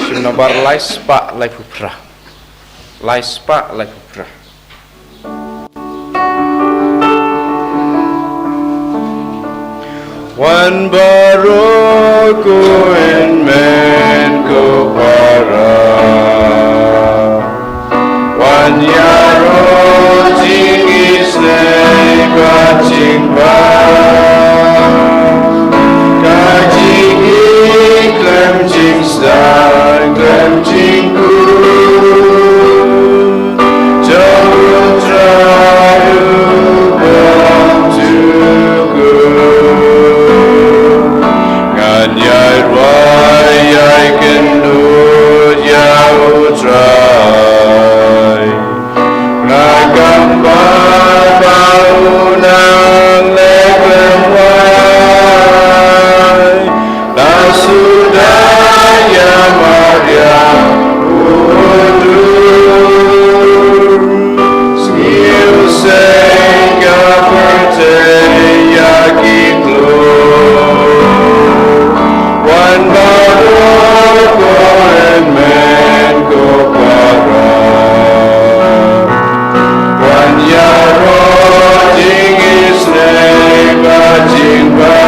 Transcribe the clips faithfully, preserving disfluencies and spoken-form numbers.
Shim nambar lai spah laiphew phra. Lai spah laiphew phra. Wan baroh ko hynmen ko para, wan ïaroh jingisynei bad jingbha, ka jingïeit khlem jingsdang khlem jingkut jong U Trai uba jukut. Ngan ïai rwai ïai kynduh ïa U Trai. Nga kam bad ba u nang leh khlem wai, la suda ïa Maria u dur. Sngi u seng ka pyrthei ïa ki kloi. Wan baroh ko hynmen ko para, wan ïaroh jingisynei bad jingbha,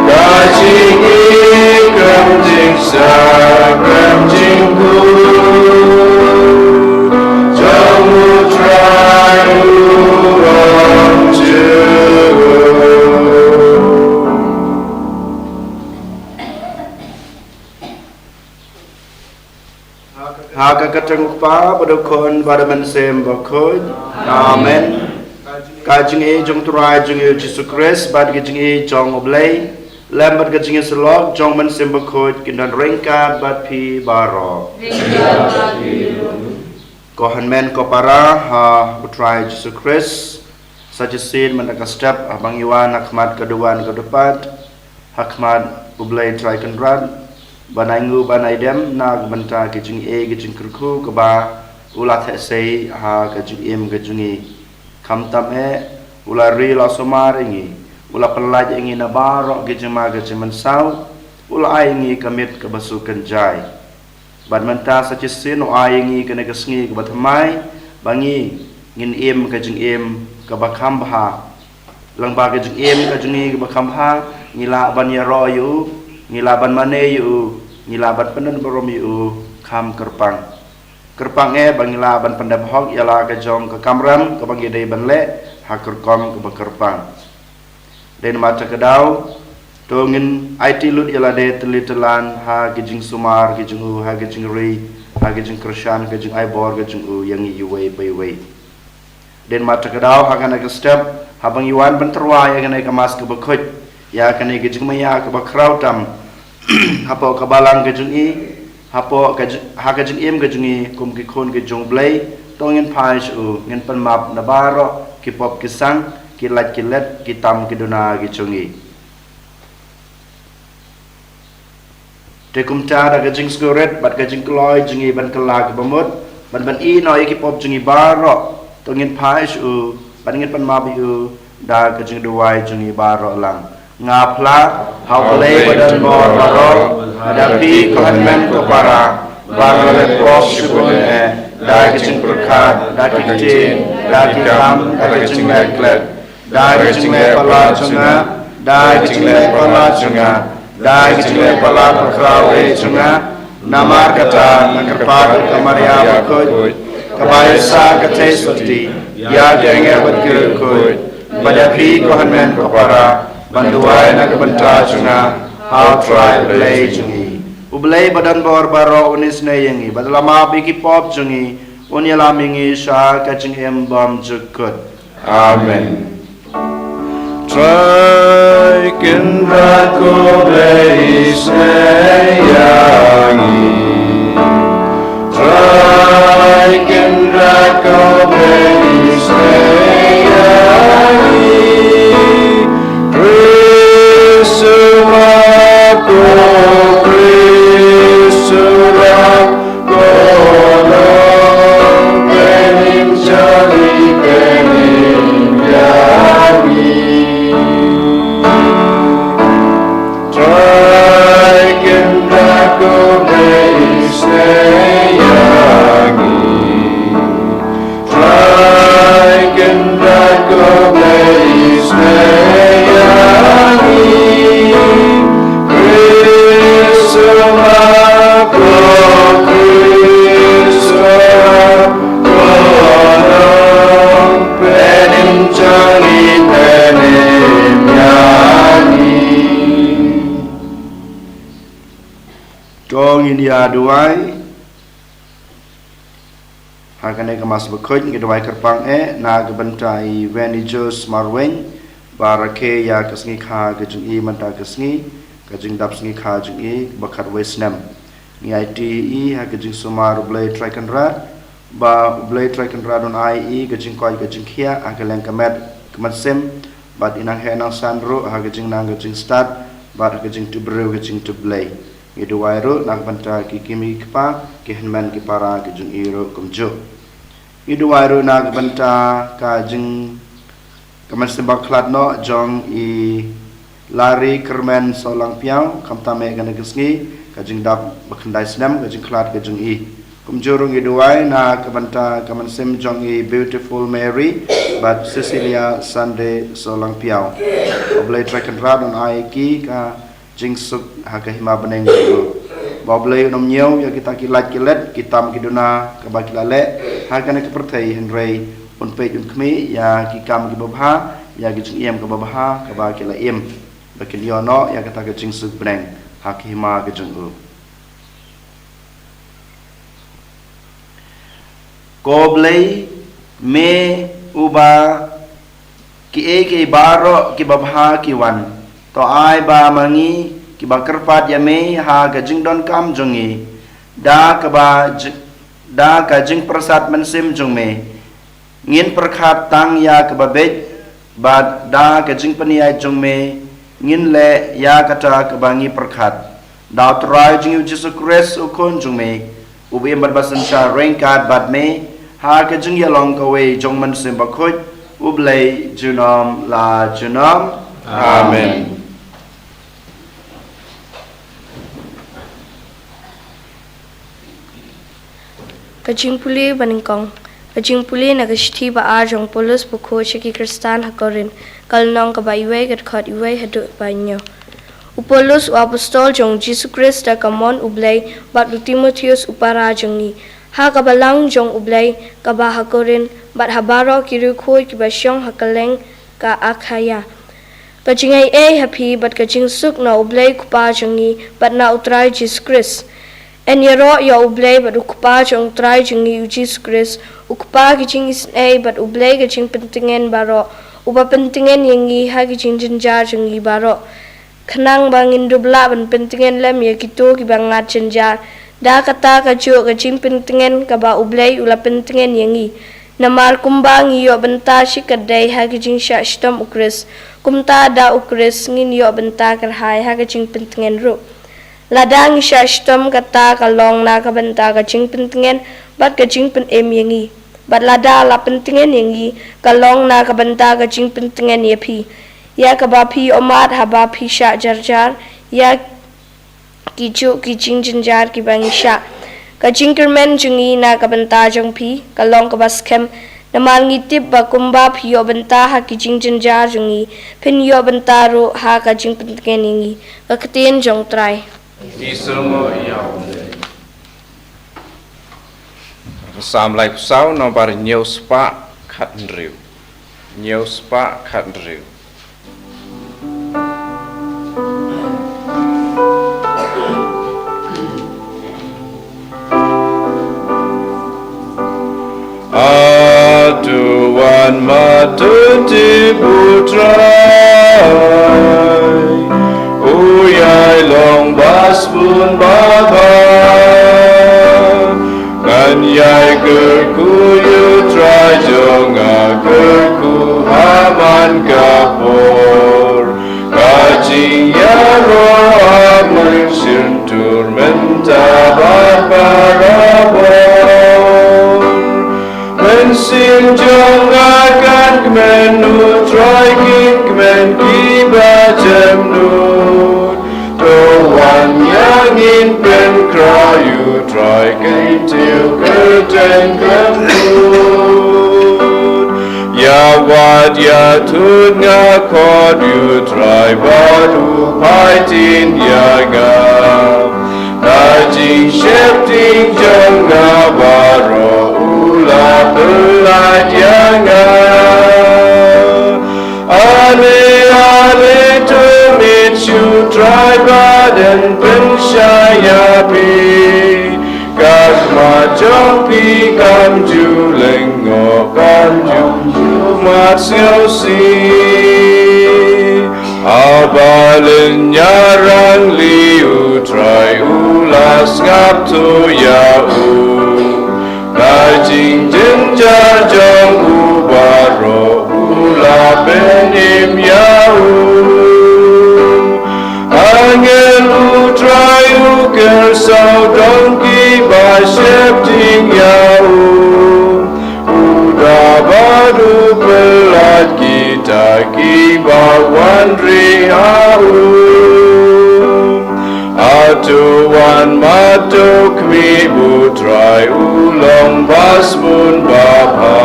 ka jingïeit khlem jingsdang khlem jingkut jong U Trai uba jukut. Ha ka kyrteng U Kpa bad U Khun bad U Mynsiem Bakhuid. Amen. Ka jingïeit jong U Trai jong ngi U Jisu Khrist bad ka jingïeit jong U Blei lem bad ka jingïasyllok jong U Mynsiem Bakhuid kin don ryngkat bad phi baroh. Ko hynmen ko para ha U Trai Jisu Khrist, sa shisien mynta ka step haba ngi wan ha khmat ka duwan ka dukpat, ha khmat U Blei Trai Kynrad, ban ai nguh ban ai dem na ka bynta ka jingaiei ka jingkyrkhu kaba u la theh sei ha ka jingim ka jong ngi. Khamtam eh, u la ri la sumar ïa ngi, u la pyllait ïa ngi na baroh ka jingma ka jingmynsaw, u la ai ïa ngi ka miet kaba suk kynjai. Bad mynta sa shisien u ai ïa ngi kane ka sngi kaba thymmai, ba ngi ngin im ka jingim kaba kham bha. Lyngba ka jingim ka jong ngi kaba kham bha, ngi lah ban ïaroh ïa u, ngi lah ban mane ïa u, ngi lah ban pyndon burom ïa u kham kyrpang. Kyrpang eh ba ngi lah ban pyndep hok ïa la ka jong ka kamram kaba ngi dei ban leh ha ka rukom kaba kyrpang. Dei namar kata ka daw, to ngin aiti lut ïa lade tylli tyllan ha ka jingsumar ka jong u, ha ka jingri, ha ka jingkyrshan, ka jingai bor ka jong u ïa ngi iwei pa iwei. Dei namar kata ka daw, ha kane ka step, haba ngi wan ban tyrwa ïa kane ka Mass kaba khuid, ïa kane ka jingmaïa kaba khraw tam hapoh ka balang ka jong i, hapoh ka jing-, ha ka jingim ka jong i kum ki khun ki jong U Blei, to ngin phai sha u, ngin pan map na baroh ki pop ki sang, ki lait ki let, ki tam ki duna ki jong i. Te kumta da ka jingsngewrit bad ka jingkloi jong ngi ban kylla ka bamut, ban ban ïehnoh ïa ki pop jong ngi baroh, to ngin phai sha u, bad ngin pan map ïa u da ka jingduwai jong ngi baroh lang. Nga phla ha U Blei ba don bor baroh, ba da phi ko hynmen ko para, baroh leh pop shibun eh da ka jingpyrkhat, da ki ktien, da ki kam, da ka jingleh klet, da ka jingleh palat jong nga, da ka jingleh palat jong nga, da ka jingleh palat bakhraw eh jong nga. Namar kata nga kyrpad ïa ka Maria bakhuid, kaba ïohsngew ka theisotti ïa ki angel bad ki riewkhuid, ba da phi ko hynmen ko para, ban duwai na ka bynta jong nga ha U Trai U Blei jong ngi. U Blei ba don bor baroh un isynei ïa ngi, bad la map ïa ki pop jong ngi, un ïalam ïa ngi sha ka jingim bymjukut. Amen. Trai Kynrad ko Blei isynei ïa ngi. Trai Kynrad ko Blei isynei ïa ngi. Khrist u map ko, Khrist u map ko, Nongpynim jong ngi, pynim ïa ngi. Trai Kynrad ko Blei isynei ïa ngi. Trai Kynrad ko Blei isynei ïa ngi. Khrist u map ko, Khrist u map ko, Nongpynim jong ngi, pynim ïa ngi. To ngin ïa duwai. Ha kane ka Mass bakhuid ngi duwai kyrpang eh na ka bynta i Wendy Jones Marwein, ba rakhe ïa ka sngi kha ka jong i mynta ka sngi, ka jingdap sngi kha jong i ba khatwei snem. Ngi aiti ïa i ha ka jingsumar U Blei Trai Kynrad, ba U Blei Trai Kynrad un ai ïa i ka jingkoit ka jingkhiah ha ka liang ka met ka mynsiem, bad i nang heh nang san ruh ha ka jingnang ka jingstad, bad ha ka jingtip briew ka jingtip Blei. Ngi duwai ruh na ka bynta ki kmie ki kpa, ki hynmen ki para ki jong i ruh kumjuh. Ngi duwai ruh na ka bynta ka jing, ka mynsiem bakhlad noh jong i Larry Kyrmen Sawlangpiaw, khamtam eh kane ka sngi ka jingdap ba khyndai snem ka jingkhlad ka jong i. Kumjuh ruh ngi duwai na ka bynta ka mynsiem jong i Beautiful Mary bad Cecilia Sunday Sawlangpiaw. U Blei Trai Kynrad un ai ïa ki ka jingsuk ha ka hima bneng jong u. Ba U Blei un ym ñiew ïa kita ki lait ki let, ki tam ki duna kaba ki la leh ha kane ka pyrthei, hynrei un peit un khmih ïa ki kam kiba bha, ïa ki jingim kaba bha kaba ki la im, ba kin ïoh noh ïa kata ka jingsuk bneng ha ka hima ka jong u. Ko Blei, me uba kiei kiei baroh kiba bha ki wan, to ai ba ma ngi kiba kyrpad ïa me ha ka jingdonkam jong ngi, da kaba ji-, da ka jingpyrsad mynsiem jong me, ngin pyrkhat tang ïa kaba beit, bad da ka jingpynïaid jong me ngin leh ïa kata kaba ngi pyrkhat. Da U Trai jong ngi U Jisu Khrist U Khun jong me, uba im bad ba synshar ryngkat bad me ha ka jingïalong kawei jong U Mynsiem Bakhuid, U Blei junom la junom. Amen. Ka jingpule banyngkong. Ka jingpule na ka shithi ba ar jong u Paulus bakhuid sha ki Khristan ha Korinth, ka lynnong kaba iwei, ka dkhot iwei haduh ba hynñiew. U Paulus u apostol jong U Jisu Khrist da ka mon U Blei, bad u Timotheus u para jong ngi, ha ka balang jong U Blei kaba ha Korinth, bad ha baroh ki riewkhuid kiba shong ha kylleng ka Akhaia. Ka jingaiei ha phi bad ka jingsuk na U Blei Kpa jong ngi bad na U Trai Jisu Khrist. Yn ïaroh ïa U Blei bad U Kpa jong U Trai jong ngi U Jisu Khrist, U Kpa ki jingisynei bad U Blei ka jingpyntngen baroh, uba pyntngen ïa ngi ha ki jingjynjar jong ngi baroh, khnang ba ngin dup lah ban pyntngen lem ïa kito kiba ngat jynjar, da kata kajuh ka jingpyntngen kaba U Blei u la pyntngen ïa ngi. Namar kumba ngi ïoh bynta shikatdei ha ka jingshah shitom U Khrist, kumta da U Khrist ngin ïoh bynta kyrhai ha ka jingpyntngen ruh. Lada ngi shah shitom, kata ka long na ka bynta ka jingpyntngen bad ka jingpynim ïa ngi. Bad lada la pyntngen ïa ngi, ka long na ka bynta ka jingpyntngen ïa phi, ïa kaba phi ïohmad haba phi shah jar jar ïa ki juh ki jingjynjar kiba ngi shah. Ka jingkyrmen jong ngi na ka bynta jong phi ka long kaba skhem, namar ngi tip ba kumba phi ïoh bynta ha ki jingjynjar jong ngi, phin ïoh bynta ruh ha ka jingpyntngen ïa ngi. Ka ktien jong U Trai. Ki sngewbha ïa u. Psalm laiphew saw, nombar hynñiew spah khathynriew. Hynñiew spah khathynriew. Hato wan ma to tip U Trai, u ïai long ba sbun ba bha. Ngan ïai kyrkhu ïa U Trai jong nga, kyrkhu ha man ka por. Ka jingïaroh ha mynsiem tur mynta bad barabor. Mynsiem jong nga kan kmen, U Trai, kin kmen kiba jemnud. To wan ïa ngi pynkhraw, U Trai, kyntiew kyrteng khlem kut. Ïa wad ïa thut nga khot, U Trai, bad u phai ktien ïa nga. Na jingsheptieng jong nga baroh, u la pyllait ïa nga. Ale, ale, to mih sha U Trai bad yn pynshai ïa phi. Ka khmat jong phi kam ju lyngngoh, kam ju mad sngewsih. Haba lynñiar rangli, U Trai u la sngap tho ïa u. Na jingjynjar jong u baroh, u la pynim ïa u. Angel U Trai u kyrsawdong kiba sheptieng ïa u. U da bad u pyllait kita kiba wan rieh ha u. Hato wan ma to khmih, U Trai u long ba sbun ba bha.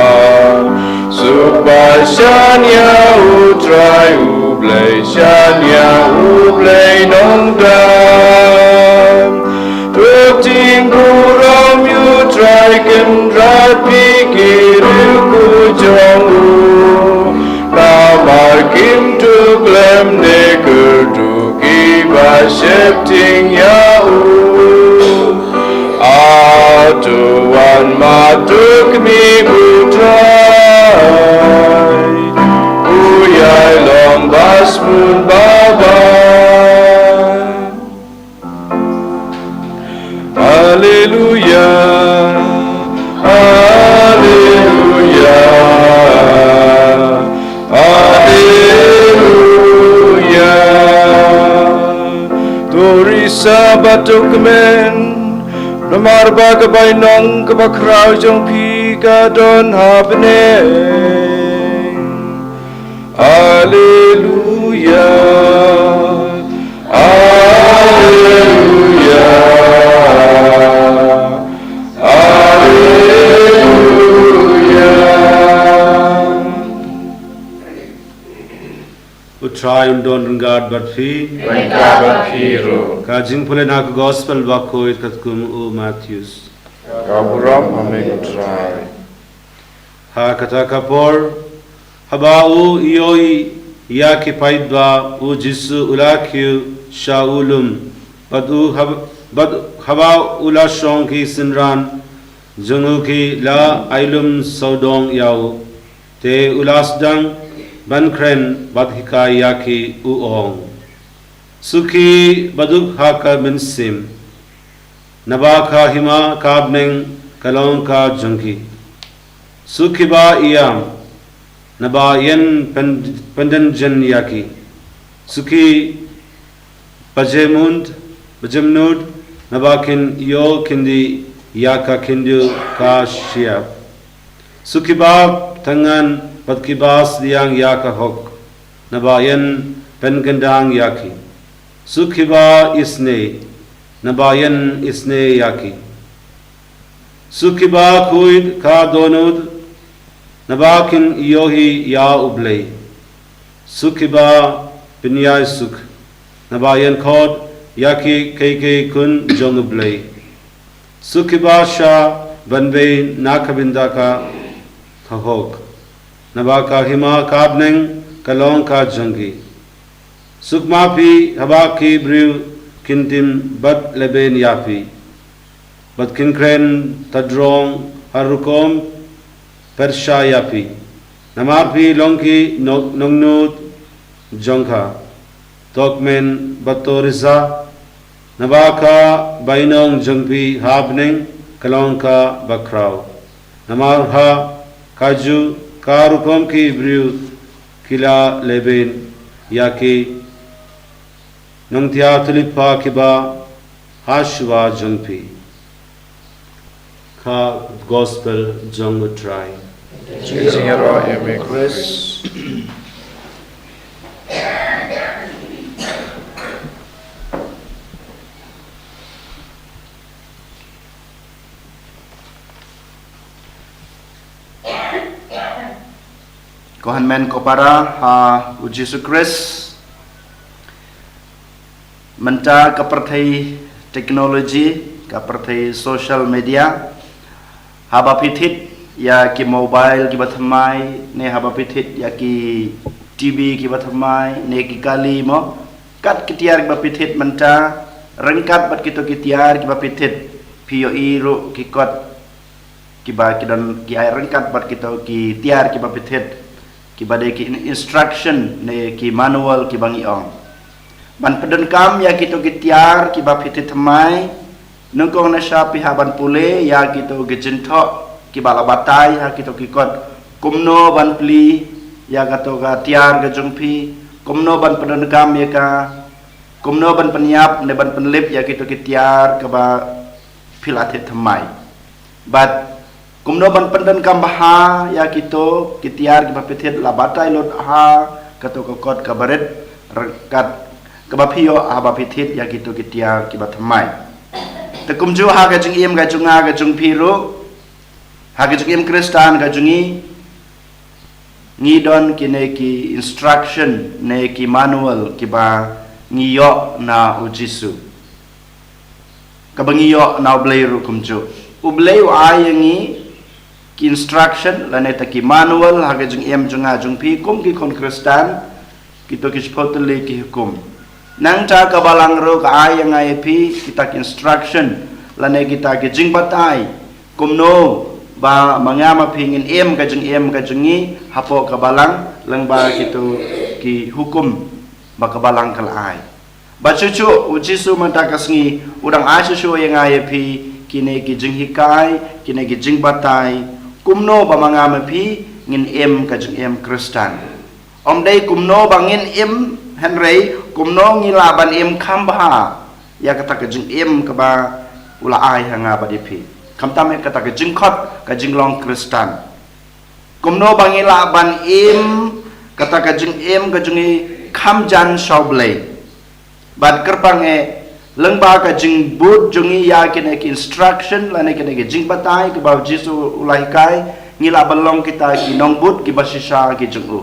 Suk ba shaniah U Trai U Blei, shaniah U Blei Nongda. To tieng burom ïa U Trai, Kynrad phi ki riewkhuid jong u. Namar kim duh khlem ne kyrduh kiba sheptieng ïa u. Hato wan ma to khmih, U Trai u ïai long ba sbun ba bha. Haleluia, haleluia, haleluia. To risa bad to kmen, namar ba ka bainong kaba khraw jong phi ka don ha bneng. Haleluia. Haleluia. Haleluia. U Trai un don ryngkat bad phi. Ryngkat bad phi ruh. Ka jingpule na ka Gospel bakhuid katkum u Mathaios. Ka burom ha me ko Trai. Ha kata ka por, haba u ïohi ïa ki paidbah, u Jisu u la kiew sha u lum, bad u hab-, bad haba u la shong, ki synran jong u ki la ailum sawdong ïa u. Te u la sdang ban kren bad hikai ïa ki, u ong: Suki ba duk ha ka mynsiem, naba ka hima ka bneng ka long ka jong ki. Suki ba ïam, naba yn pyn-, pyndon jin ïa ki. Suki ba jemund, bajemnud, naba kin ïoh khyndiat ïa ka khyndew ka shyiap. Suk kiba thngan bad kiba sliang ïa ka hok, naba yn pynkhyndang ïa ki. Suk kiba isynei, naba yn isynei ïa ki. Suk kiba khuid ka dohnud, naba kin ïohi ïa U Blei. Suk kiba pynïaid suk, naba yn khot ïa ki kei kei khun jong U Blei. Suk kiba shah ban beh na ka bynta ka hok, naba ka hima ka bneng ka long ka jong ki. Suk ma phi haba ki briew kin tim bad lehbeiñ ïa phi, bad kin kren tadrong ha rukom pyrshah ïa phi. Namar phi long ki nongnud jong ka. To kmen bad to risa, naba ka bainong jong phi ha bneng ka long ka bakhraw. Namar ha kajuh ka rukom ki briew ki la lehbeiñ ïa ki nongtiar thylliej kiba ha shuwa jong phi. Ka gospel jong U Trai. Jingïaroh ïa me Khrist. Ko hynmen ko para ha U Jisu Khrist. Mynta ka pyrthei technology, ka pyrthei social media, haba phi thied ïa ki mobile kiba thymmai, ne haba phi thied ïa ki T V kiba thymmai, ne ki kali mo, kat ki tiar kiba phi thied mynta, ryngkat bad kito ki tiar kiba phi thied, phi ïohi ruh ki kot kiba ki don ki ai ryngkat bad kito ki tiar kiba phi thied, kiba dei ki in-, instruction ne ki manual kiba ngi ong. Ban pyndonkam ïa kito ki tiar kiba phi thied thymmai, nyngkong na sha phi hap ban pule ïa kito ki jingthoh kiba la batai ha kito ki kot. Kumno ban plie ïa kato ka tiar ka jong phi, kumno ban pyndonkam ïa ka, kumno ban pynïap ne ban pynlip ïa kito ki tiar kiba phi la thied thymmai. Bad kumno ban pyndonkam bha ïa kito ki tiar kiba phi thied la batai lut ha kato ka kot kaba rit ryngkat kaba phi ïoh haba phi thied ïa kito ki tiar kiba thymmai. Te kumjuh ha ka jingim ka jong nga ka jong phi ruh, ha ka jingim Khristan ka jong ngi, ngi don kine ki instruction ne ki manual kiba ngi ïoh na U Jisu, kaba ngi ïoh na U Blei ruh kumjuh. U Blei u ai ïa ngi ki instruction lane ta ki manual ha ka jingim jong nga jong phi kum ki khun Khristan, kito ki shiphew tylli ki hukum. Nangta ka Balang ruh ka ai ïa nga ïa phi kita ki instruction lane kita ki jingbatai kumno ba ma nga ma phi ngin im ka jingim ka jong ngi hapoh ka Balang lyngba kito ki hukum ba ka Balang ka la ai. Bad shuh shuh U Jisu mynta ka sngi u dang ai shuh shuh ïa nga ïa phi kine ki jinghikai, kine ki jingbatai kumno ba ma nga ma phi ngin im ka jingim Khristan. Ym dei kumno ba ngin im, hynrei kumno ngi lah ban im kham bha ïa kata ka jingim kaba u la ai ha nga bad ïa phi. Khamtam ïa kata ka jingkhot ka jinglong Khristan. Kumno ba ngi lah ban im kata ka jingim ka jong ngi kham jan sha U Blei. Bad kyrpang eh lyngba ka jingbud jong ngi ïa kine ki instruction lane kine ki jingbatai kiba U Jisu u la hikai, ngi lah ban long kita ki nongbud kiba shisha ki jong u.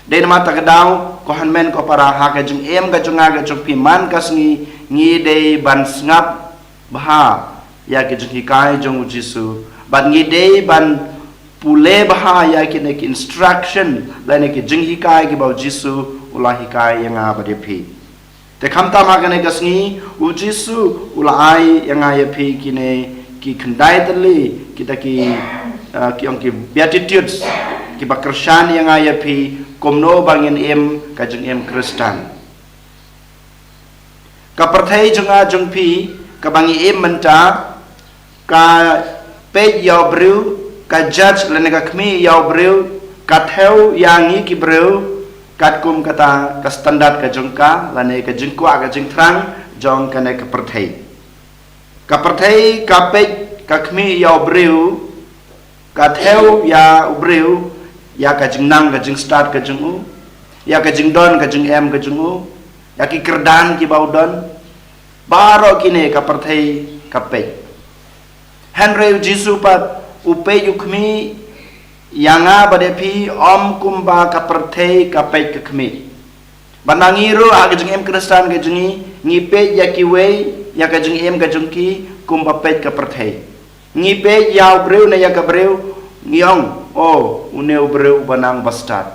Dei namar kata ka daw ko hynmen ko para ha ka jingim ka jong nga ka jong phi man ka sngi ngi dei ban sngap bha ïa ki jinghikai jong U Jisu bad ngi dei ban pule bha ïa kine ki instruction lane ki jinghikai kiba U Jisu u la hikai ïa nga bad ïa phi. Te khamtam ha kane ka sngi U Jisu u la ai ïa nga ïa phi kine ki khyndai tylli kita ki, uh, ki ong ki beatitudes kiba kyrshan ïa nga ïa phi kumno ba ngin im ka jingim Khristan. Ka pyrthei jong nga jong phi kaba ngi im mynta ka peit ïa u briew, ka judge lane ka khmih ïa u briew, ka thew ïa ngi ki briew katkum kata ka standard ka jong ka lane ka jingkwah ka jingthrang jong kane ka pyrthei. Ka pyrthei ka peit ka khmih ïa u briew, ka thew ïa u briew, ïa ka jingnang ka jingstad ka jong u, ïa ka jingdon ka jingem ka jong u, ïa ki kyrdan kiba u don. Baroh kine ka pyrthei ka peit. Hynrei u Jisu pat u peit u khmih ïa nga bad ïa phi ym kumba ka pyrthei ka peit ka khmih. Bad ma ngi ruh ha ka jingim Khristan ka jong ngi, ngi peit ïa kiwei, ïa ka jingim ka jong ki kumba peit ka pyrthei. Ngi peit ïa u briew ne ïa ka briew, ngi ong, "Oh, une u briew uba nang ba stad.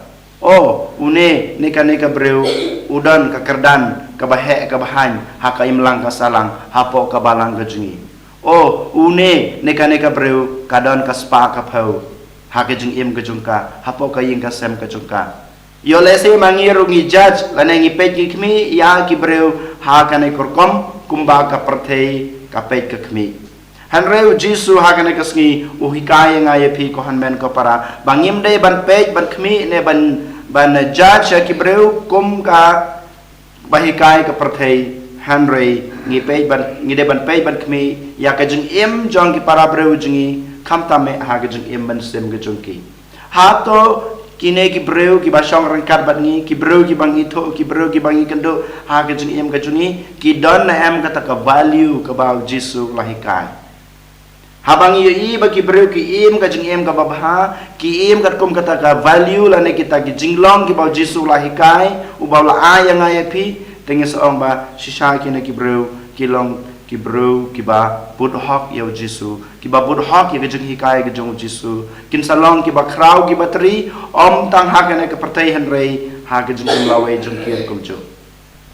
Oh, une ne kane ka briew u don ka kyrdan kaba heh kaba haiñ ha ka imlang ka sahlang hapoh ka balang ka jong ngi. Oh, une ne kane ka briew ka don ka spah ka phew ha ka jingim ka jong ka, hapoh ka ïing ka sem ka jong ka." Ïoh lehse ma ngi ruh ngi judge lane ngi peit ngi khmih ïa ki briew ha kane ka rukom kumba ka pyrthei ka peit ka khmih. Hynrei u Jisu ha kane ka sngi u hikai ïa nga ïa phi ko hynmen ko para ba ngim dei ban peit ban khmih ne ban, ban judge ïa ki briew kum ka ba hikai ka pyrthei. Hynrei ngi peit ban, ngi dei ban peit ban khmih ïa ka jingim jong ki para briew jong ngi, khamtam eh ha ka jingim mynsiem ka jong ki. Hato kine ki briew kiba shong ryngkat bad ngi, ki briew kiba ngi thuh, ki briew kiba ngi kynduh ha ka jingim ka jong ngi, ki don ne em kata ka value kaba u Jisu u la hikai? Haba ngi ïohi ba ki briew ki im ka jingim kaba bha, ki im katkum kata ka value lane kita ki jinglong kiba u Jisu u la hikai, uba u la ai ïa nga ïa phi, te ngin sa ong ba shisha kine ki briew ki long ki briew kiba bud hok ïa u Jisu, kiba bud hok ïa ka jinghikai ka jong u Jisu. Kin sa long kiba khraw kiba tri, ym tang ha kane ka pyrthei hynrei ha ka jingim lawei jong ki ruh kumjuh.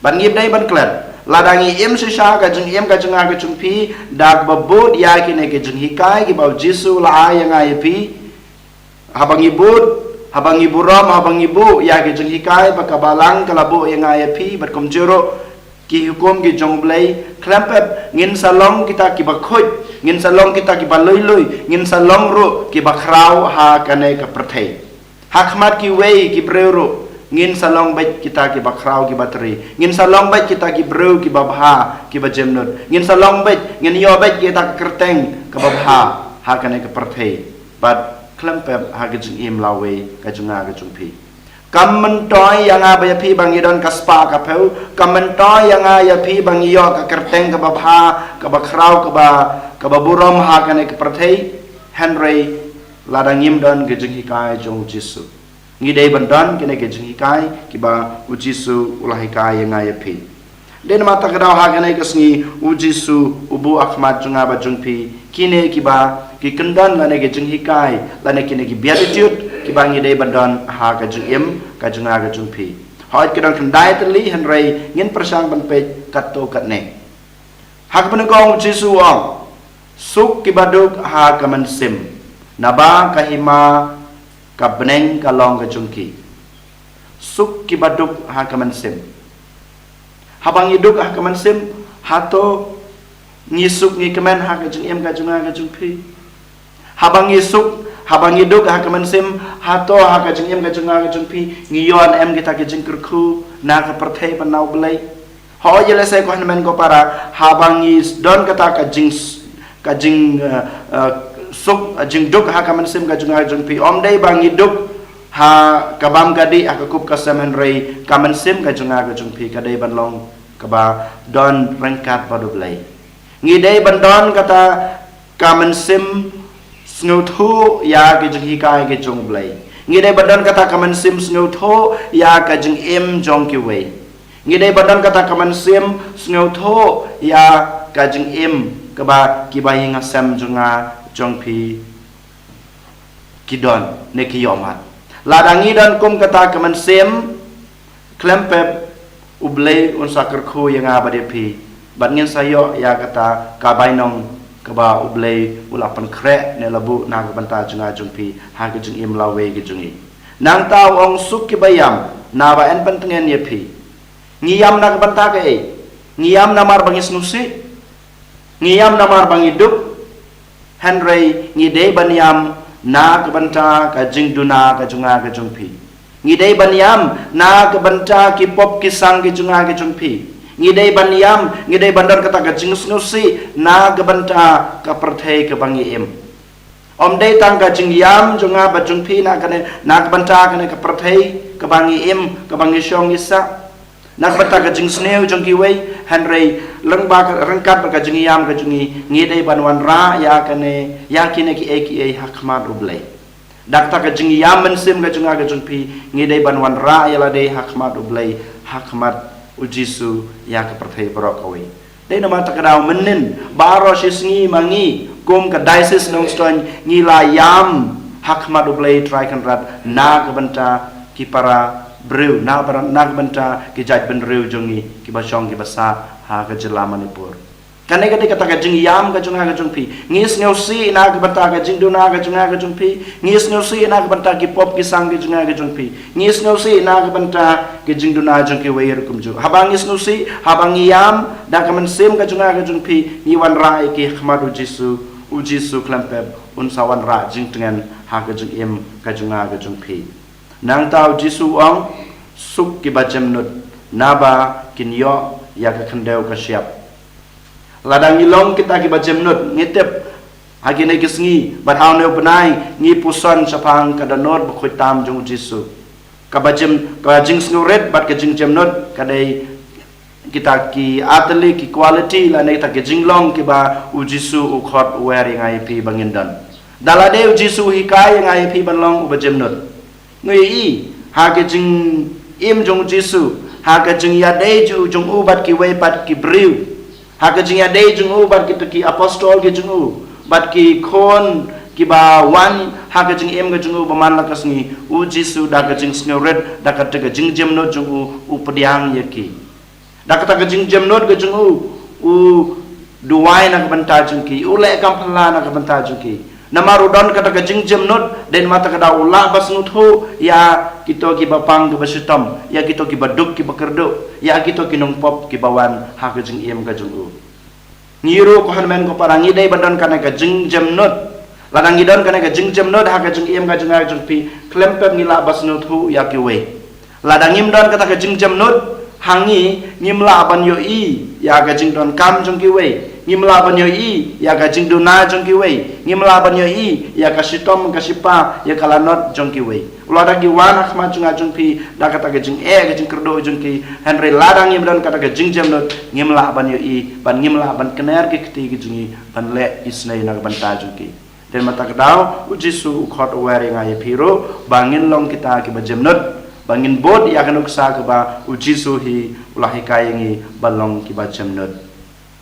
Bad ngi dei ban klet, lada ngi im shisha ka jingim ka jong nga ka jong phi da kaba bud ïa kine ki jinghikai kiba u Jisu u la ai ïa nga ïa phi. Haba ngi bud, haba ngi burom, haba ngi buh ïa ki jinghikai ba ka balang ka la buh ïa nga ïa phi bad kumjuh ruh ki hukum ki jong u Blei, khlem pep ngin sa long kita kiba khuid, ngin sa long kita kiba lui lui, ngin sa long ruh kiba khraw ha kane ka pyrthei. Ha khmat kiwei ki briew ruh ngin sa long beit kita kiba khraw kiba tri, ngin sa long beit kita ki briew kiba bha kiba jemnud, ngin sa long beit, ngin ïoh beit kita ka kyrteng kaba bha ha kane ka pyrthei. Bad khlem pep ha ka jingim lawei ka jong nga ka jong phi. Kam myntoi ïa nga bad ïa phi ba ngi don ka spah ka phew, kam myntoi ïa nga ïa phi ba ngi ïoh ka kyrteng kaba bha, kaba khraw, kaba, kaba burom ha kane ka pyrthei. Hynrei lada ngim don ka jinghikai jong u Jisu, ngi dei ban don kine ki jinghikai kiba u Jisu u la hikai ïa nga ïa phi. Dei namar kata ka daw ha kane ka sngi u Jisu u buh ha khmat jong nga bad jong phi kine kiba ki kyndon lane ki jinghikai lane kine ki beatitude kiba ngi dei ban don ha ka jingim ka jong nga ka jong phi. Hooid ki don khyndai tylli hynrei ngin pyrshang ban peit katto katne. Ha kaba nyngkong u Jisu u ong, "Suk kiba duk ha ka mynsiem, naba ka hima ka bneng ka long ka jong ki." Suk kiba duk ha ka mynsiem. Haba ngi duk ha ka mynsiem, hato ngi suk ngi kmen ha ka jingim ka jong nga ka jong phi? Haba ngi suk, haba ngi duk ha ka mynsiem, hato ha ka jingim ka jong nga ka jong phi ngi ïoh ne em kita ki jingkyrkhu na ka pyrthei bad na u Blei? Hooid, ïa lehse ko hynmen ko para, haba ngi don kata ka jing, ka jing, eh, eh, suk, eh, jingduk ha ka mynsiem ka jong nga ka jong phi, ym dei ba ngi duk ha ka bam ka dih ha ka kup ka sem hynrei ka mynsiem ka jong nga ka jong phi ka dei ban long kaba don ryngkat bad u Blei. Ngi dei ban don kata ka mynsiem sngewthuh ïa ki jinghikai ki jong u Blei. Ngi dei ban don kata ka mynsiem sngewthuh ïa ka jingim jong kiwei. Ngi dei ban don kata ka mynsiem sngewthuh ïa ka jingim kaba kiba ïing ha sem jong nga jong phi ki don ne ki ïohmad. Lada ngi don kum kata ka mynsiem, khlem pep u Blei un sa kyrkhu ïa nga bad ïa phi bad ngin sa ïoh ïa kata ka bainong kaba u Blei u la pynkhreh ne la buh na ka bynta jong nga jong phi ha ka jingim lawei ka jong ngi. Nangta u ong, "Suk kiba ïam, naba yn pyntngen ïa phi." Ngi ïam na ka bynta kaei? Ngi ïam namar ba ngi sngewsih? Ngi ïam namar ba ngi duk? Hynrei ngi dei ban ïam na ka bynta ka jingduna ka jong nga ka jong phi. Ngi dei ban ïam na ka bynta ki pop ki sang ki jong nga ki jong phi. Ngi dei ban ïam, ngi dei ban don kata ka jingsngewsih na ka bynta ka pyrthei kaba ngi im. Ym dei tang ka jingïam jong nga bad jong phi na kane, na ka bynta kane ka pyrthei kaba ngi im, kaba ngi shong ngi sah, na ka bynta ka jingsniew jong kiwei, hynrei lyngba ka, ryngkat bad ka jingïam ka jong ngi, ngi dei ban wanrah ïa kane, ïa kine kiei kiei ha khmat U Blei. Da kata ka jingïam mynsiem ka jong nga ka jong phi, ngi dei ban wanrah ïa lade ha khmat U Blei, ha khmat U Jisu, ïa ka pyrthei baroh kawei. Dei namar kata ka daw mynnin baroh shi sngi ma ngi kum ka Diocese Nongstoiñ ngi la ïam ha khmat U Blei Trai Kynrad na ka bynta ki para briew, na, na ka bynta ki jaitbynriew jong ngi kiba shong kiba sah ha ka jylla Manipur. Kane ka dei kata ka jingïam ka jong nga ka jong phi. Ngi sngewsih na ka bynta ka jingduna ka jong nga ka jong phi. Ngi sngewsih na ka bynta ki pop ki sang ka jong nga ka jong phi. Ngi sngewsih na ka bynta ka jingduna jong kiwei ruh kumjuh. Haba ngi sngewsih, haba ngi ïam da ka mynsiem ka jong nga ka jong phi, ngi wanrah ïa ki ha khmat U Jisu, U Jisu khlem pep un sa wanrah jingtngen ha ka jingim ka jong nga ka jong phi. Nangta U Jisu u ong, suk kiba jemnud, naba kin ïoh ïa ka khyndew ka shyiap. Lada ngi long kita kiba jemnud, ngi tip ha kine ki sngi bad ha une u bnai ngi puson shaphang ka dohnud bakhuid tam jong U Jisu. Kaba jem, ka jingsngewrit bad ka jingjemnud ka dei kita ki artylli ki quality lane kita ki jinglong kiba U Jisu u khot u wer ïa nga ïa phi ba ngin don. Da lade U Jisu u hikai ïa nga ïa phi ban long uba jemnud. Ngi ïohi ha ka jingim jong U Jisu, ha ka jingïadei jong u bad kiwei pat ki briew, ha ka jingïadei jong u bad kita ki apostol ki jong u, bad ki khun kiba wan ha ka jingim ka jong u ba man la ka sngi, U Jisu da ka jingsngewrit, da kata ka jingjemnud jong u, u pdiang ïa ki. Da kata ka jingjemnud ka jong u, u duwai na ka bynta jong ki, u leh kam phylla na ka bynta jong ki. Namar u don kata ka jingjemnud, dei namar kata ka daw u lah ba sngewthuh ïa kito kiba pang kiba shitom, ïa kito kiba duk kiba kyrduh, ïa kito ki nongpop kiba wan ha ka jingim ka jong u. Ngi ruh ko hynmen ko para ngi dei ban don kane ka jingjemnud. Lada ngi don kane ka jingjemnud ha ka jingim ka jong nga jong phi, khlem pep ngi lah ba sngewthuh ïa kiwei. Lada ngim don kata ka jingjemnud ha ngi, ngim lah ban ïohi ïa ka jingdonkam jong kiwei. Ngim lah ban ïohi ïa ka jingduna jong kiwei. Ngim lah ban ïohi ïa ka shitom ka shipa, ïa ka lanot jong kiwei. Lada ki wan ha khmat jong nga jong phi da kata ka jingeh ka jingkyrduh jong ki, hynrei lada ngim don kata ka jingjemnud, ngim lah ban ïohi, ban ngim lah ban kner ki kti ki jong ngi ban leh isynei na ka bynta jong ki. Dei namar kata ka daw U Jisu u khot u wer ïa nga ïa phi ruh ba ngin long kita kiba jemnud, ba ngin bud ïa ka nuksa kaba U Jisu hi u la hikai ïa ngi ban long kiba jemnud.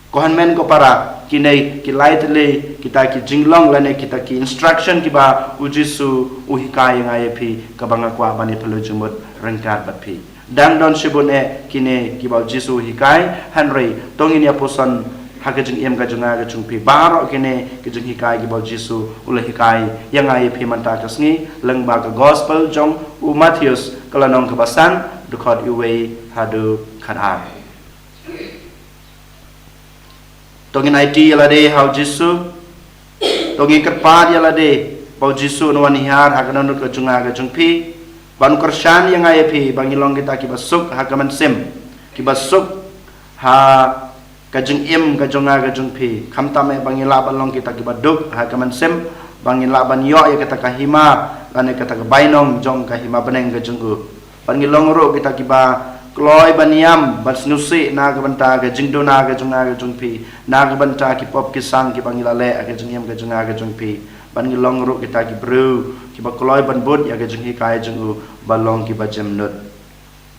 Ko hynmen ko para, kine ki lai tylli kita ki jinglong lane kita ki instruction kiba U Jisu u hikai ïa nga ïa phi, kaba nga kwah ban ïa pynlut jingmut ryngkat bad phi. Dang don shibun eh kine kiba U Jisu u hikai, hynrei to ngin ïa puson ha ka jingim ka jong nga ka jong phi baroh kine ki jinghikai kiba U Jisu u la hikai ïa nga ïa phi mynta ka sngi, lyngba ka gospel jong u Mathaios ka lynnong kaba san, dkhot uwei haduh khatar. To ngin aiti ïa lade ha U Jisu. To ngin kyrpad ïa lade ba U Jisu un wan hiar ha ka dohnud ka jong nga ka jong phi, ban kyrshan ïa nga ïa phi ba ngin long kita kiba suk ha ka mynsiem, kiba suk ha ka jingim ka jong nga ka jong phi. Khamtam eh ba ngin lah ban long kita kiba duk ha ka mynsiem, ba ngin lah ban ïoh ïa kata ka hima lane kata ka bainong jong ka hima bneng ka jong u. Ban ngin long ruh kita kiba kloi ban ïam, ban sngewsih na ka bynta ka jingduna ka jong nga ka jong phi, na ka bynta ki pop ki sang kiba ngi la leh ha ka jingim ka jong nga ka jong phi. Ban ngin long ruh kita ki briew kiba kloi ban bud ïa ka jinghikai jong u, ban long kiba jemnud.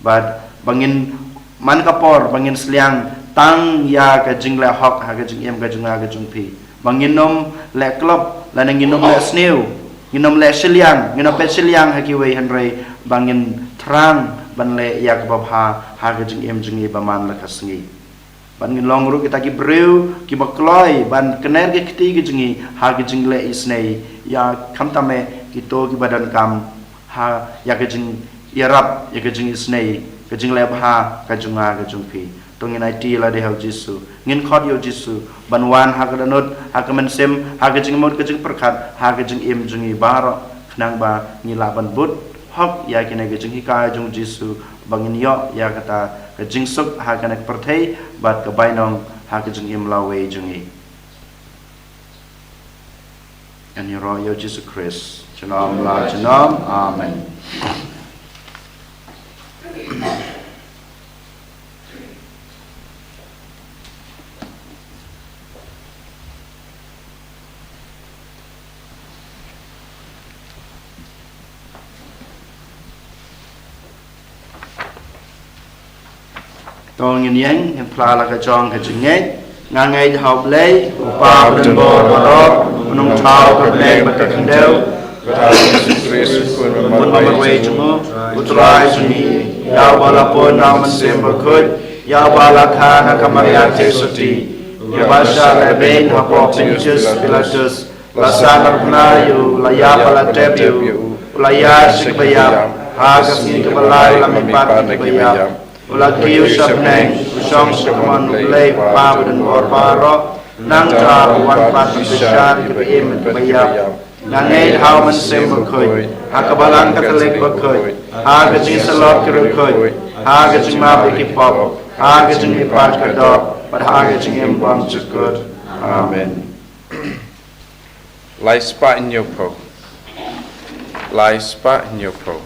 Bad ba ngin man ka por ba ngin sliang tang ïa ka jingleh hok ha ka jingim ka jong nga ka jong phi. Ba ngin ym leh klop lane ngin ym leh sniew, ngin ym leh shiliang, ngin ym peit shiliang ha kiwei, hynrei ba ngin thrang ban leh ïa kaba bha ha ka jingim jong ngi ba man la ka sngi. Ban ngin long ruh kita ki briew kiba kloi ban kner ki kti ki jong ngi ha ka jingleh isynei ïa, khamtam eh kito kiba donkam, ha ïa ka jingïarap, ïa ka jingisynei, ka jingleh bha ka jong nga ka jong phi. To ngin aiti ïa lade ha U Jisu, ngin khot ïa U Jisu ban wan ha ka dohnud, ha ka mynsiem, ha ka jingmut ka jingpyrkhat, ha ka jingim jong ngi baroh, khnang ba ngin lah ban bud hok ïa kine ki jinghikai jong U Jisu, ba ngin ïoh ïa kata ka jingsuk ha kane ka pyrthei bad ka bainong ha ka jingim lawei jong ngi. Ngan ïaroh ïa U Jisu Khrist junom la junom. Amen. To ngin ïeng, ngin phla la ka jong ka jingngeit. Nga ngeit ha U Blei, U Kpa badonbor baroh, U Nongthaw ka bneng bad ka khyndew, bad ha U Jisu Khrist, U Khun ba marwei jong U, U Trai jong ngi, ïa uba la pun na U Mynsiem Bakhuid, ïa uba la kha na ka Maria Theisotti, ïa uba shah lehbeiñ hapoh Pontius Pilatus, la sahnarphna ïa U, la ïap bad la tep ïa U, U la ïaid sha kiba ïap, ha ka sngi kaba lai U la mihpat na kiba ïap, U la kiew sha bneng, U shong sha ka mon U Blei U Kpa badonbor baroh, nangta U wan pat ban pynshai ïa kiba im bad kiba ïap. Nga ngeit ha U Mynsiem Bakhuid, ha ka Balang Katholik bakhuid, ha ka jingsyllok ki riewkhuid, ha ka jingmap ïa ki pop, ha ka jingmihpat ka doh, bad ha ka jingim bymjukut. Amen. Lai spah hynñiew phew. Lai spah hynñiew phew.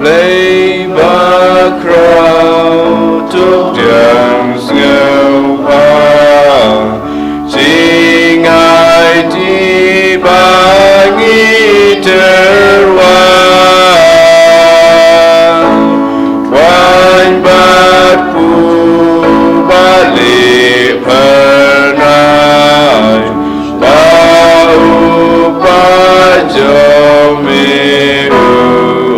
Blei bakhraw, to pdiang sngewbha, jingaiti ba ngi tyrwa. Waiñ bad pur ba lieh phyrnai, ba u paid jong me u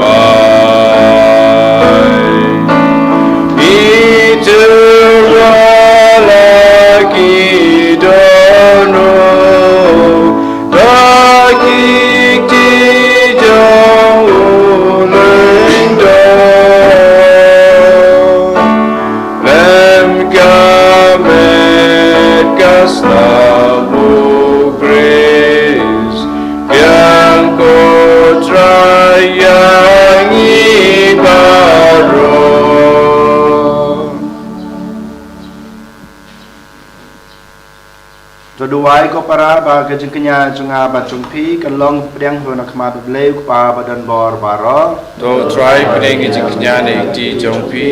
ai. Ngi tyrwa la ki dohnud, da ki kti jong u lyngdoh. Lem ka met ka snam u Khrist, biang ko Trai ïa ngi baroh. To duwai ko para ba ka jingkñia jong nga bad jong phi kan long pdiang ha khmat U Blei U Kpa badonbor baroh. To Trai pdiang ka jingkñia na ki kti jong phi,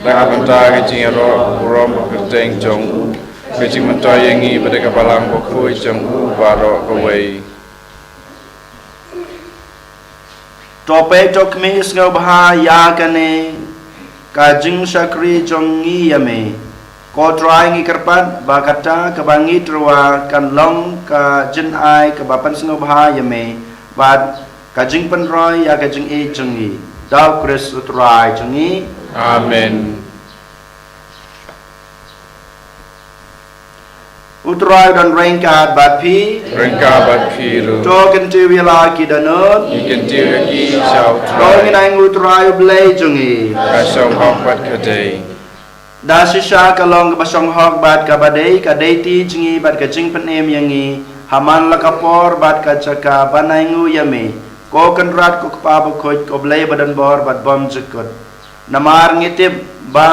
na ka bynta ka jingïaroh burom kyrteng jong u, ka jingmyntoi ïa ngi bad ka Balang Bakhuid jong u baroh kawei. To peit to khmih sngewbha ïa kane ka jingshakri jong ngi ïa me. Ko Trai ngi kyrpad ba kata kaba ngi tyrwa kan long ka jingai kaba pynsngewbha ïa me bad ka jingpynroi ïa ka jingïeit jong ngi. Da U Khrist U Trai jong ngi. Amen. U Trai u don ryngkat bad phi. Ryngkat bad phi ruh. To kyntiew ïa la ki dohnud. Ngi kyntiew ïa ki sha U Trai. To ngin ai nguh ïa U Trai U Blei jong ngi. Ka shong hok bad ka dei. Da shisha ka long kaba shong hok bad kaba dei, ka dei ti jong ngi bad ka jingpynim ïa ngi ha man la ka por bad ka jaka ban ai nguh ïa me, ko Kynrad ko Kpa Bakhuid, ko Blei badonbor bad bymjukut. Namar ngi tip ba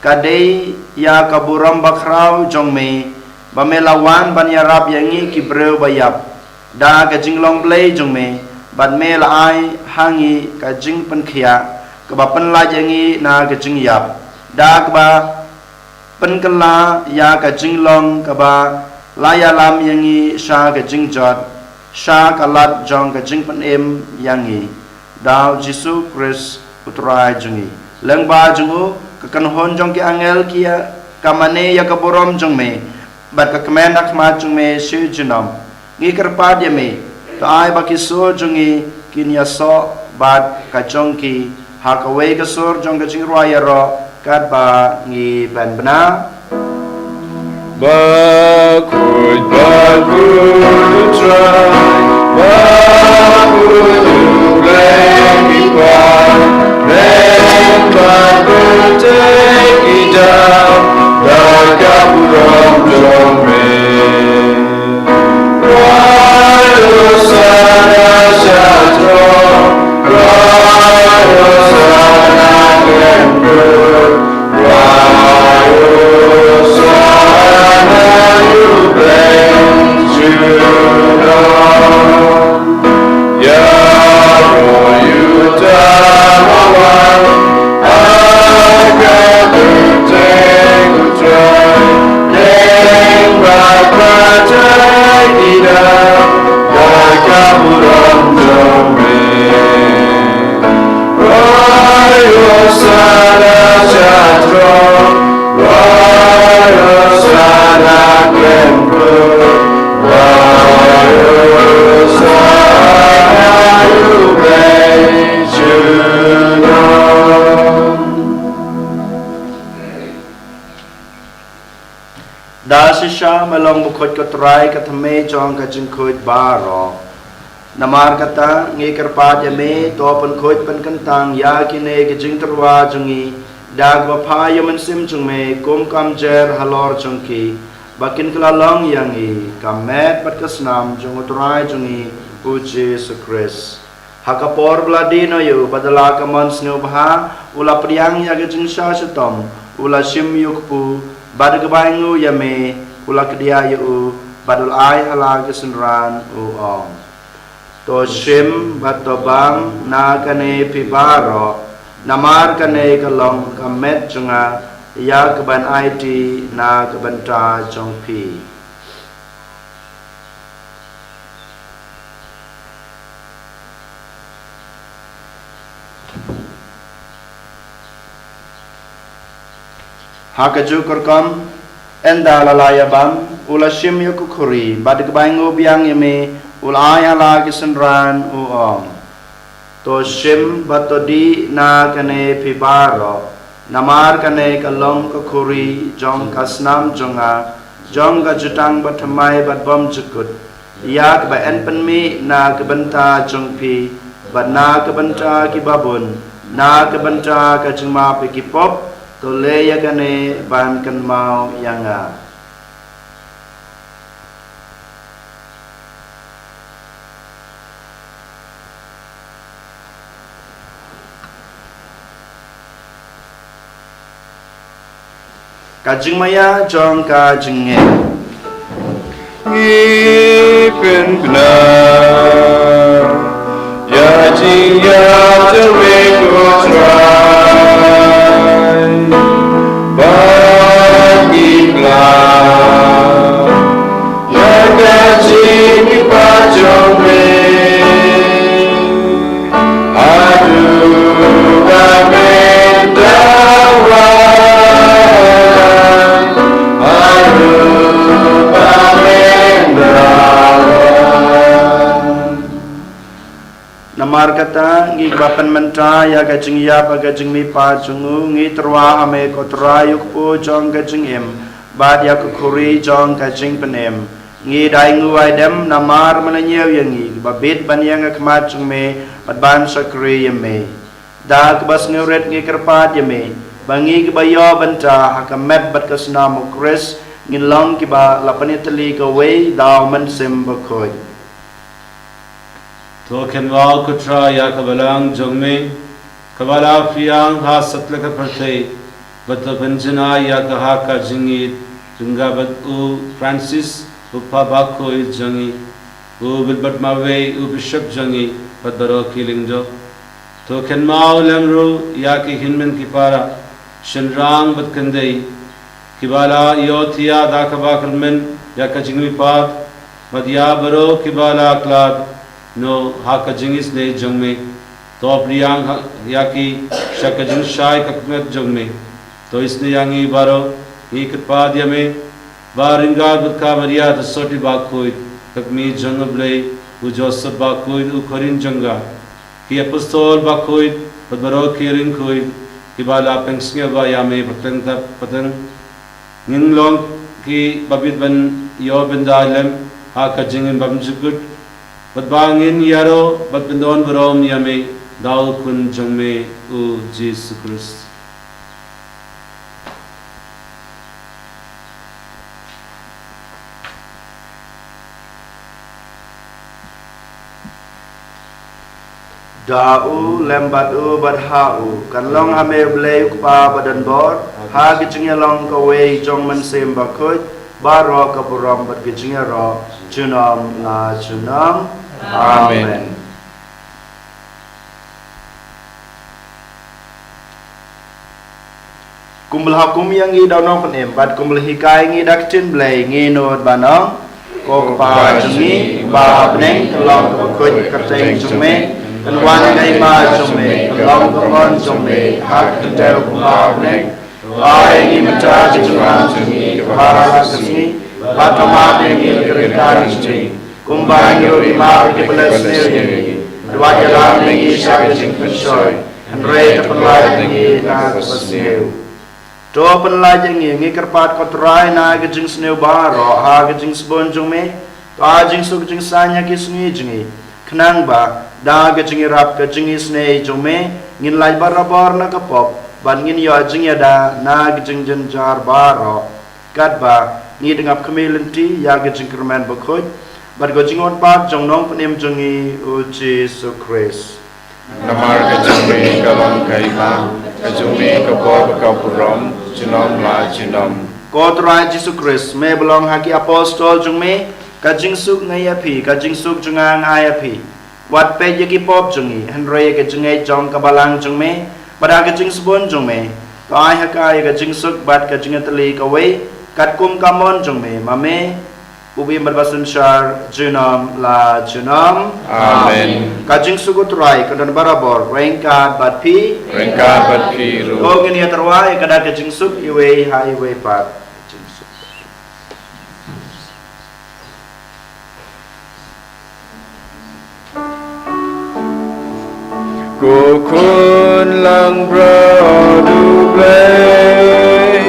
ka dei ïa ka burom bakhraw jong me ba me la wan ban ïarap ïa ngi ki briew ba ïap da ka jinglong Blei jong me, bad me la ai ha ngi ka jingpynkhiah kaba pynlait ïa ngi na ka jingïap, da kaba pynkylla ïa ka jinglong kaba la ïalam ïa ngi sha ka jingjot, sha ka lad jong ka jingpynim ïa ngi, da U Jisu Khrist U Trai jong ngi. Lyngba jong u, ka kynhun jong ki angel ki ïa ka mane ïa ka burom jong me, bad ka kmen ha khmat jong me shi junom. Ngi kyrpad ïa me, to ai ba ki sur jong ngi kin ïasoh bad ka jong ki ha kawei ka sur jong ka jingrwai ïaroh, katba ngi pynbna. Bakhuid, bakhuid U Trai, bakhuid U Blei mi kwah, men bad pyrthei ki dap da ka burom jong me. Jong bakhuid ko Trai, ka thymmei jong ka jingkhuid baroh. Namar kata ngi kyrpad ïa me, to pynkhuid pynkyntang ïa kine ki jingtyrwa jong ngi da kaba phah ïa u Mynsiem jong me kum ka mjer halor jong ki, ba kin kylla long ïa ngi ka met bad ka snam jong u Trai jong ngi u Jisu Khrist. Ha ka por ba la die noh ïa u, bad da la ka mon sngewbha, u la pdiang ïa ka jingshah shitom, u la shim ïa u kpu, bad da kaba ainguh ïa me, u la kdiah ïa u, bad u la ai ha la ki synran, u ong: To shim bad to bam na kane phi baroh, namar kane ka long ka met jong nga, ïa kaban aiti na ka bynta jong phi. Ha kajuh ka rukom, ynda la la ïa bam, u la shim ïa ka khuri, bad da kaba ainguh biang ïa me, u la ai ha la ki synran, u ong: To shim bad to dih na kane phi baroh, namar kane ka long ka khuri jong ka snam jong nga, jong ka jutang bathymmai bad bymjukut, ïa kaba yn pynmih na ka bynta jong phi, bad na ka bynta kiba bun, na ka bynta ka jingmap ïa ki pop. To leh ïa kane ban kynmaw ïa nga. Ka jingmaïa jong ka jingngeit. Ngi pynkynmaw ïa ka jingïap jong me ko Trai, bad ngi kynmaw ïa ka jingmihpat jong me. Haduh ba men da wan, haduh ba men da wan. Namar kata, ngi kiba pynmynta ïa ka jingïap bad ka jingmihpat jong u, ngi tyrwa ha me ko Trai, u kpu jong ka jingim, bad ïa ka khuri jong ka jingpynim. Ngi da ainguh ai dem namar me la ñiew ïa ngi, ba bit ban ïeng ha khmat jong me, bad ban shakri ïa me. Da kaba sngewrit ngi kyrpad ïa me, ba ngi kiba ïoh bynta ha ka met bad ka snam u Khrist, ngin long kiba la pynïatylli kawei da u Mynsiem Bakhuid. To kynmaw ko Trai ïa ka balang jong me, kaba la pdiang ha satlak ka pyrthei, bad to pynjngai ïa ka ha ka jingïeit, ryngkat bad u Francis, u Pap Bakhuid jong ngi, u Wilbert Marwei, u Bishop jong ngi, bad baroh ki lyngdoh. To kynmaw lem ruh ïa ki hynmen ki para, shynrang bad khyndai, kiba la ïohthiah da kaba kyrmen ïa ka jingmihpat, bad ïa baroh kiba la khlad noh ha ka jingisynei jong me. To pdiang ha, ïa ki sha ka jingshai ka kmet jong me. To isynei ïa ngi baroh, ngi kyrpad ïa me, ba ryngkat bad ka Maria Theisotti Bakhuid, ka kmie jong u Blei, u Joseph Bakhuid, u khun jong ka, ki apostol bakhuid, bad baroh ki riewkhuid, kiba la pynsngewbha ïa me pateng ta pateng, ngin long kiba bit ban ïoh bynta lem ha ka jingim bymjukut, bad ba ngin ïaroh bad pyndonburom ïa me da u Khun jong me u Jisu Khrist. Da u, lem bad u, bad ha u, kan long ha me u Blei u Kpa badonbor, ha ka jingïalong kawei jong u Mynsiem Bakhuid, baroh ka burom bad ka jingïaroh, junom la junom. Amen. Amen. Kumba la hukum ïa ngi da u nongpynim, bad kumba la hikai ngi da ka ktien Blei, ngin nud ban ong: Ko Kpa jong ngi, ba ha bneng, kan long kaba khuid ka kyrteng jong me, kan wan ka hima jong me, kan long ka mon jong me, ha ka khyndew kumba ha bneng. Ai ïa ngi mynta ka jingrwai jong ngi kaba ha ka sngi, bad to map ïa ngi ka ryngkat ka jong ngi, kumba ngi ruh ngi map ïa kiba la sniew ïa ngi. Wat ïalam ïa ngi sha ka jingpynshoi, hynrei to pynlait ïa ngi na kaba sniew. To pynlait ïa ngi, ngi kyrpad ko Trai, na ka jingsniew baroh ha ka jingsbun jong me. To ai jingsuk jingsaiñ ha ki sngi jong ngi, khnang ba da ka jingïarap ka jingisynei jong me, ngin lait barabor na ka pop, bad ngin ïoh jingïada na ka jingjynjar baroh. Katba ngi dang ap khmih lynti ïa ka jingkyrmen bakhuid bad ka jingwan pat jong u Nongpynim jong ngi u Jisu Khrist. Namar ka jong me ka long ka hima, ka jong me ka bor bad ka burom, junom la junom. Ko Trai Jisu Khrist, me ba ong ha ki apostol jong me, ka jingsuk nga ai ïa phi, ka jingsuk jong nga nga ai ïa phi. Wat peit ïa ki pop jong ngi, hynrei ïa ka jingngeit jong ka balang jong me, bad ha ka jingsbun jong me, to ai ha ka ïa ka jingsuk bad ka jingïatylli kawei, katkum ka mon jong me, ma me u ba im bad ba synshar junom la junom. Amen. Ka jingsuk u Trai kan don barabor ryngkat bad phi. Ryngkat bad phi ruh. To ngin ïa tyrwa ïa kata ka jingsuk iwei ha iwei pat. Ko Khun langbrot U Blei,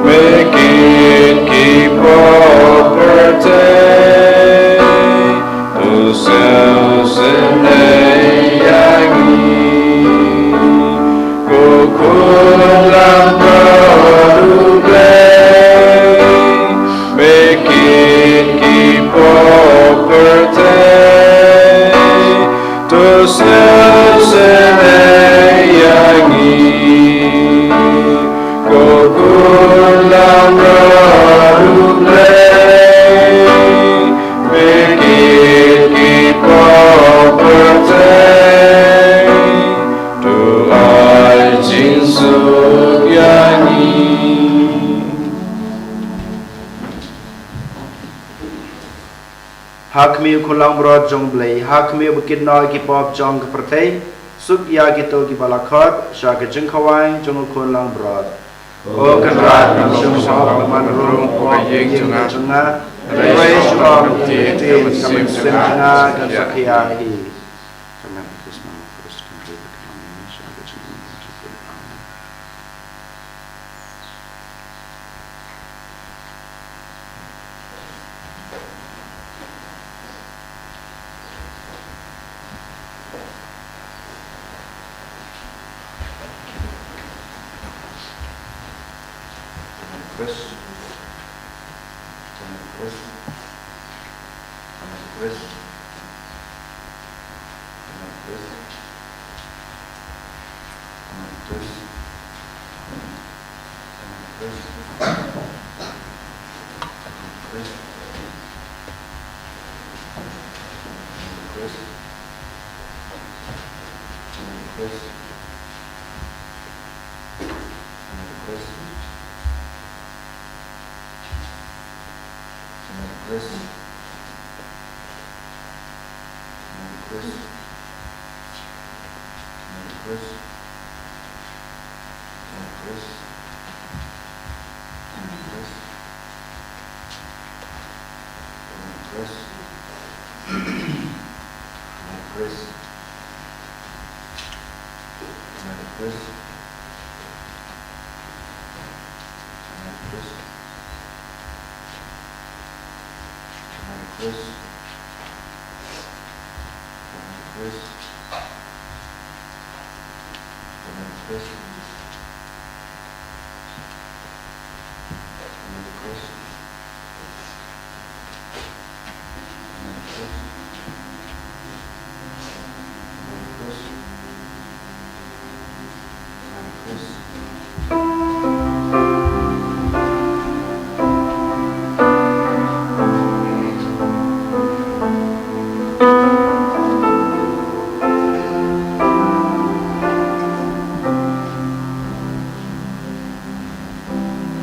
me kit ki pop pyrthei, to sngewsynei ïa ngi. Ko Khun langbrot U Blei, me kit ki pop pyrthei, to sngewsynei ïa ngi. Ko Khun langbrot U Blei, me kit ki pop pyrthei, to ai jingsuk ïa ngi. Ha khmih U Khun langbrot jong U Blei, ha khmih U ba kit noh ïa ki pop jong ka pyrthei, suk ïa kito kiba la khot sha ka jingkhawai jong U Khun langbrot. Ko Kynrad, ngam shym hok ban wan rung hapoh ka ïing jong nga, hynrei shu ong ïa kane ka ktien, ka mynsiem jong nga kan sa khia hi.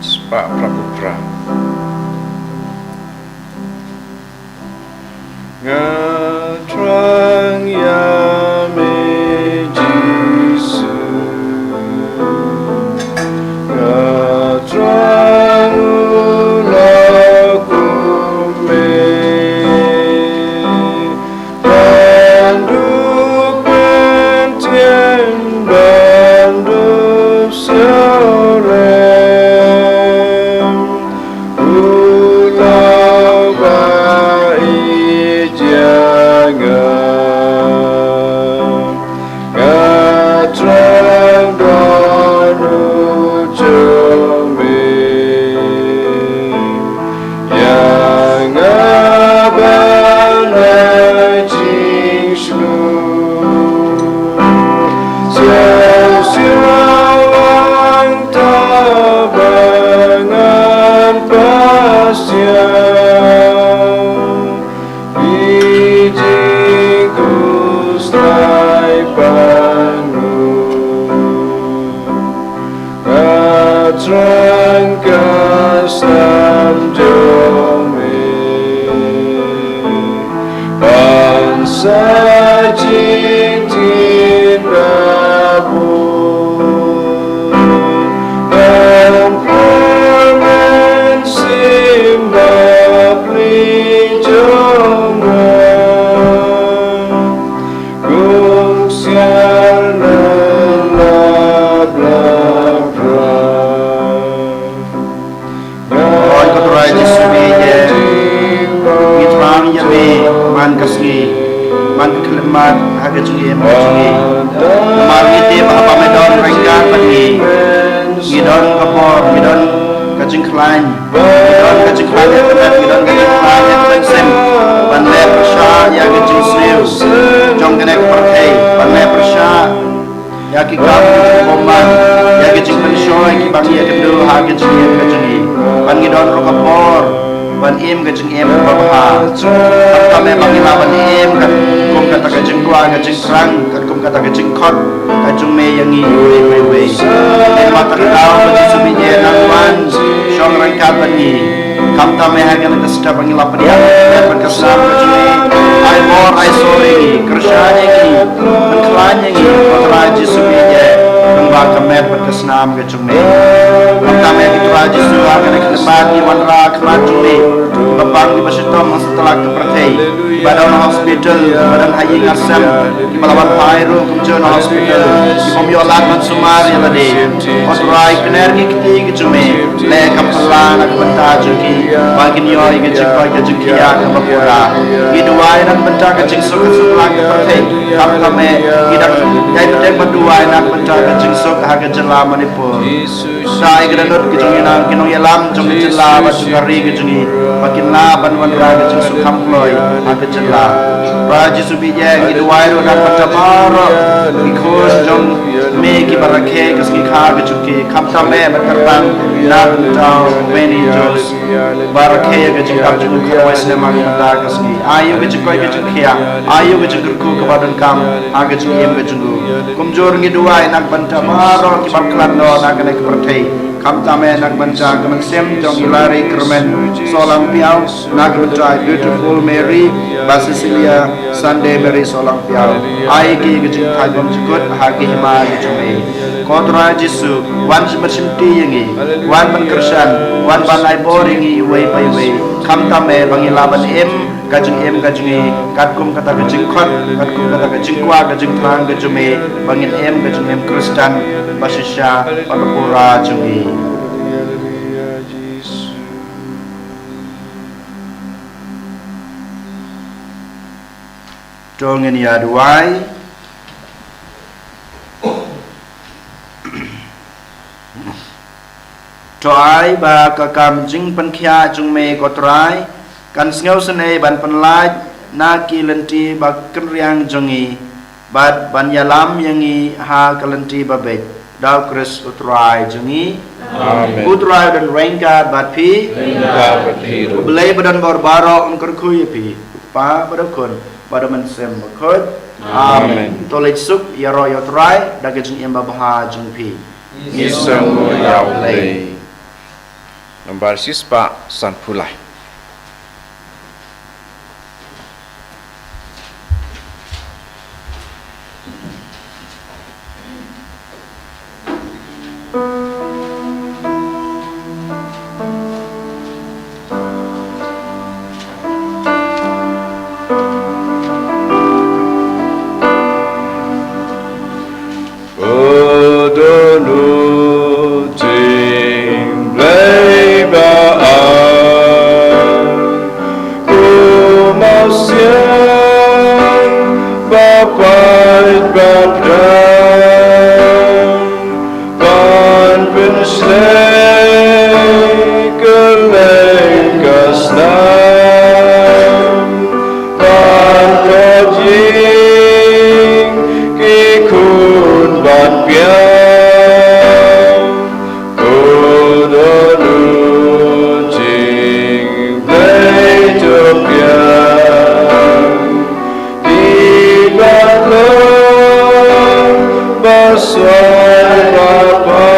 Spah pra phew phra. Sa jingtip ba bun ban pynmih sim bapli jong nga. Kong siar na la bla bra. Oi ko Trai Jisu, me ïa ngi thrang ïa me man ka sngi, man ka khyllipmat ha ka jingim ka jong ngi. Namar ngi tip ba haba me don ryngkat bad ngi, ngi don ka bor, ngi don ka jingkhlaiñ, ngi don ka jingkhlaiñ ha ka met, ngi don ka jingkhlaiñ ha ka mynsiem ban leh pyrshah ïa ka jingsniew jong kane ka pyrthei, ban leh pyrshah ïa ki kam ki jingbymman, ïa ki jingpynshoi kiba ngi ïakynduh ha ka jingim ka jong ngi. Ban ngi don ruh ka bor ban im ka jingim kaba bha. Khamtam eh ba ngi lah ban im katkum kata ka jingkwah, ka jingthrang, katkum kata ka jingkhot ka jong me ïa ngi iwei pa iwei. Te namar kata ka daw, ko Jisu, me nang wan shong ryngkat bad ngi. Khamtam eh ha kane ka step ba ngi la pdiang, bad ka snam ka jong ngi, ai bor ai sor ïa ngi, kyrshan ïa ngi, pynkhlaiñ ïa ngi, ko Trai Jisu, me ïa kumba ka met bad ka snam ka jong me. Khamtam eh, ko Trai Jisu, ha kane ka step ba ngi wanrah khmat jong me, ba pang kiba shitom ha satlak ka pyrthei, kiba don ha hospital, kiba don ha ïing ha sem, kiba la wan phai ruh kumjuh na hospital, ki bym ïoh lad ban sumar ïa lade. Ko Trai, kner ki kti ki jong me, leh kam pynlah na ka bynta jong ki, ba kin ïoh ïa ka jingkoit ka jingkhiah kaba pura. Ngi duwai na ka bynta ka jingsuk ha satlak ka pyrthei. Khamtam eh, ngi dang ïai bteng ban duwai na ka bynta ka jingsuk ha ka jylla Manipur. Sa ïa ka dohnud ka jong ngi, na ki nongïalam jong ka jylla bad jong ka ri ka jong ngi, ba kin lah ban wanrah ka jingsuk kham kloi ha ka jylla. Trai Jisu, bad ngi duwai ruh na ka bynta baroh ki khun jong me kiba rakhe ka sngi kha ka jong ki, khamtam eh bad kyrpang na ka bynta u Benny Jones, ba rakhe ka jingdap jong u khatwei snem ha ka bynta ka sngi. Ai ïa u ka jingkoit ka jingkhiah, ai ïa u ka jingkyrkhu kaba donkam ha ka jingim ka jong u. Kumjuh ngi duwai na ka bynta baroh kiba khlad noh na kane ka pyrthei. Khamtam eh na ka bynta ka mynsiem jong i Larry Kyrmen Sohlangpiaw, na ka bynta i Beautiful Mary bad Cecilia Sunday Mary Sohlangpiaw. Ai ki ka jingthait bymjukut ha ka hima ka jong me. Ko Trai Jisu, wan shim bad shim kti ïa ngi, wan ban kyrshan, wan ban ai bor ïa ngi iwei pa iwei. Khamtam eh ba ngi lah ban im ka jingim ka jong ngi katkum kata ka jingkhot, katkum kata ka jingkwah, ka jingthrang ka jong me, ba ngin im ka jingim Khristan ba shisha bad ba pura jong ngi. To ngin ïa duwai. To ai ba ka kam jingpynkhiah jong me, ko Trai, kan sngewsynei ban pynlait na ki lynti ba kynriang jong ngi, bad ban ïalam ïa ngi ha ka lynti ba beit. Da u Khrist u Trai jong ngi. Amen. U Trai un don ryngkat bad phi. Ryngkat bad phi ruh. U Blei ba don bor baroh un kyrkhu ïa phi, u Kpa bad u Khun bad u Mynsiem Bakhuid. Amen. Amen. To leit suk, ïaroh ïa u Trai da ka jingim babha jong phi. Ngi sngewnguh ïa u Blei. Nombar shispah sanphew lai. Ko Dohnud jong U Blei ba ar, ko Mawsiang ba pait ba pdiang, ban pynsleh kylleng ka snam, ban koit ïing ki khun ban piang. Ko Dohnud jong U Blei to piang, ki ba long ba soi ba pan.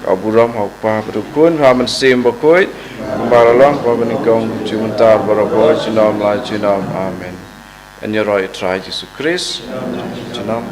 Ka burom ha U Kpa bad U Khun bad U Mynsiem Bakhuid, Ka la long ba nyngkong, jingmynta, barabor, junom la junom. Amen. Yn ïaroh ïa u Trai Jisu Khrist. Junom.